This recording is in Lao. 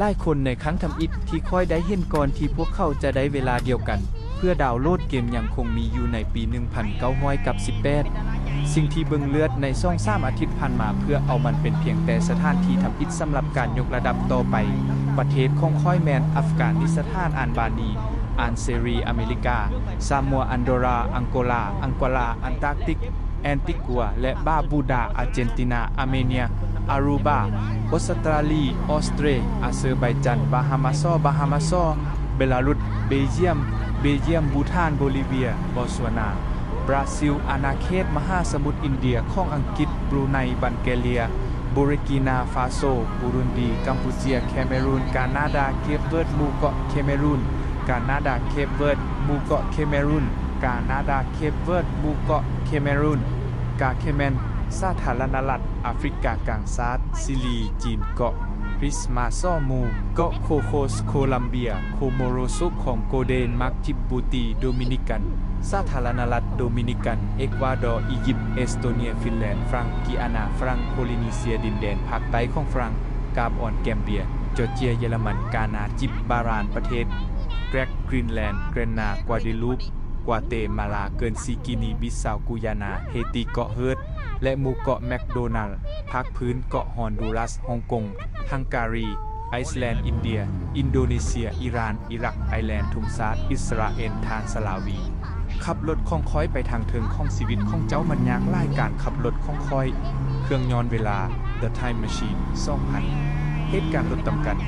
ຫຼາຍຄົນໃນຄັ້ງທຳອິດທີ່ຂ້ອຍໄດ້ເຫັນກ່ອນທີ່ພວກເຂົາຈະໄດ້ເວລາດຽວກັນ ເພື່ອດາວໂຫຼດເກມຍັງຄົງມີຢູ່ໃນປີໜຶ່ງພັນເກົ້າຮ້ອຍກັບສິບແປດ. ສິ່ງທີ່ເບິ່ງເລືອດໃນສອງສາມອາທິດຜ່ານມາ ເພື່ອເອົາມັນເປັນພຽງແຕ່ສະຖານທີ່ທຳອິດສຳລັບການຍົກລະດັບຕໍ່ໄປ. ປະເທດຂອງຂ້ອຍແມ່ນອັຟການິສຖານ, ອານບານີ, ອານເຊຣີ, ອາເມລິກາ, ຊາມົວ, ອັນໂດຣາ, ອັງໂກລາ, ອັງກວາລາ, ອັນຕາກຕິກ, ແອນຕິກົວ ແລະ ບາບູດາ, ອາເຈນຕິນາ, ອາເມເນຍ, ອາຣູບາ, ອົດສະຕຣາລີ, ອອສເຕຣ, ອາເຊີໄບຈັນ, ບາຮາມາຊໍ, ບາຮາມາຊໍ, ເບລາຣຸດ, ເບລຈຽມ, ເບລຈຽມ, ບູຖານ, ໂບລີເວຍ, ບອດສວານາ, ບຣາຊິລ, ອານາເຂດມະຫາສະໝຸດອິນເດຍຂອງອັງກິດ, ບຣູໄນ, ບັນແກເລຍ, ບູເຣກີນາຟາໂຊ, ບູລຸນດີ, ກຳປູເຈຍ, ແຄເມຣູນ, ການາດາ, ເຄບເວີດ, ໝູ່ເກາະເຄເມຣູນ, ການາດາ, ເຄບເວີດ, ໝູ່ເກາະເຄເມຣູນ, ການາດາ, ເຄບເວີດ, ໝູ່ເກາະເຄເມຣູນ, ກາເຄແມນ, ສາທາລະນະລັດອາຟຣິກາກາງ, ຊາດ, ຊີລີ, ຈີນ, ເກາະ ຄຣິສມາຊໍ, ໝູ່ເກາະໂຄໂຄສ, ໂຄລັມເບຍ, ໂຄໂມໂຣສ, ຄອງໂກ, ເດນມາກ, ຈິບບູຕີ, ໂດມິນິກັນ, ສາທາລະນະລັດໂດມິນິກັນ, ເອກວາດໍ, ອີຢິບ, ເອສໂຕເນຍ, ຟິນແລນ, ຝຣັ່ງກິອານາ, ຝຣັ່ງໂປລີນີເຊຍ, ດິນແດນພາກໃຕ້ຂອງຝຣັ່ງ, ກາບອນ, ແກມເບຍ, ຈອດເຈຍ, ເຢຍລະມັນ, ການາ, ຈິບບາຣານ, ປະເທດແກຣັກ, ກຣີນແລນ, ເກຣນນາ, ກວາເດລູບ, ກວາເຕມາລາ, ເກີນຊີ, ກີນີບິຊາວ, ກູຢານາ, ເຮຕີ, ເກາະເຮີດ ແລະ ໝູ່ເກາະແມັກໂດນັລ, ພາກພື້ນເກາະຮອນດູຣັສ, ຮົງກົງ, ຮັງກາຣີ, ໄອສແລນ, ອິນເດຍ, ອິນໂດເນເຊຍ, ອີຣານ, ອີຣັກ, ໄອແລນ, ທຸງຊາດ, ອິດສະຣາເອນ, ທ່ານສະລາວີ. ຂັບລົດຂອງຂ້ອຍໄປທາງເທິງຂອງຊີວິດຂອງເຈົ້າ, ມັນຍາກຫຼາຍການຂັບລົດຂອງຂ້ອຍ. ເຄື່ອງຍ້ອນເວລາ The Time Machine ສອງພັນ. ເຫດການລົດຕຳກັນ